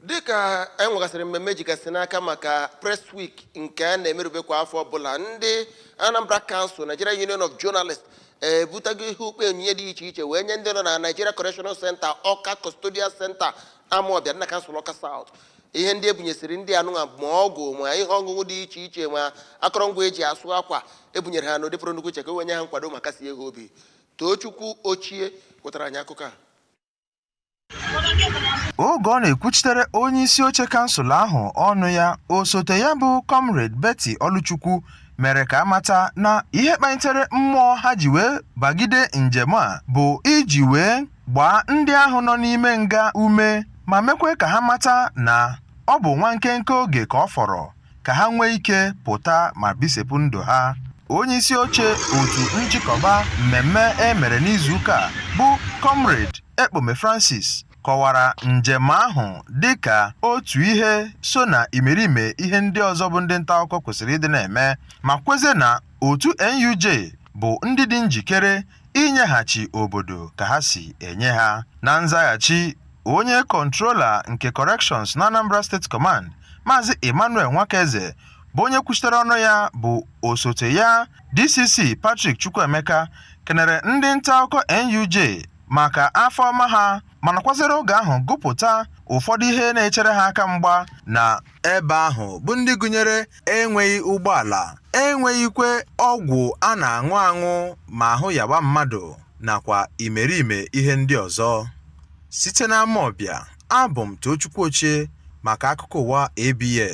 Dịka e nwegasịrị mmemme jigasị n'aka maka Press Week nke a na-emerube kwa afọ ọbụla, ndị Anambra Council, Nigeria Union of Journalists ebutago ihe ukpe onyinye dị iche iche wee nye ndị nọ na Nigeria Correctional Center, Ọka Custodial Center, Amawbịa na Kansụl Ọka South. Ihe ndị ebunyesịrị ndị anụnwa, ma ọgwụ, ma ihe ọṅụṅụ dị iche iche, ma akọrọngwa eji asụ akwa, ebunyere ha n'ụdị pụrụ nnukwu iche ka e wee nye ha nkwado ma kasie ha obi. Tochukwu Ochie wetara anyị akụkọ a. Oge ọ na-ekwuchitere onye isi oche kansụl ahụ ọnụ ya, osote ya bụ Comrade Betty Oluchukwu mere ka amata na ihe kpalitere mmụọ ha ji wee bagide njem a bụ iji wee gbaa ndị ahụ nọ n'ime nga ume ma mekwe ka ha mata na ọ bụ nwa nkenke oge ka ọ fọrọ ka ha nwee ike pụta ma bisepụ ndụ ha. Onye isi oche otu nchịkọba mmemme e mere n'izuụka a bụ Comrade Ekpome Francis kọwara njem ahụ dịka otu ihe so na imerime ihe ndị ọzọ bụ ndị nta akụkọ kwesịrị ịdị na-eme, ma kwezie na otu NUJ bụ ndị dị njikere inyeghachi obodo ka ha si enye ha. Na nzaghachi, onye Controller nke Corrections na Anambra State Command, Maazị Emmanuel Nwakeze, bụ onye kwuchitere ọnụ ya bụ osote ya DCC Patrick Chukwuemeka, kenere ndị nta akụkọ NUJ maka afọ ọma ha, mana kwazere oge ahụ gụpụta ụfọdụ ihe na-echere ha aka mgba na ebe ahụ, bụ ndị gụnyere enweghị ụgbọala, enweghịkwe ọgwụ a na-aṅụ aṅụ ma ahụ yawa mmadụ, nakwa imerime ihe ndị ọzọ. Site n'Amawbịa, abụ m Tochukwu Ochie maka akụkọ ụwa ABS.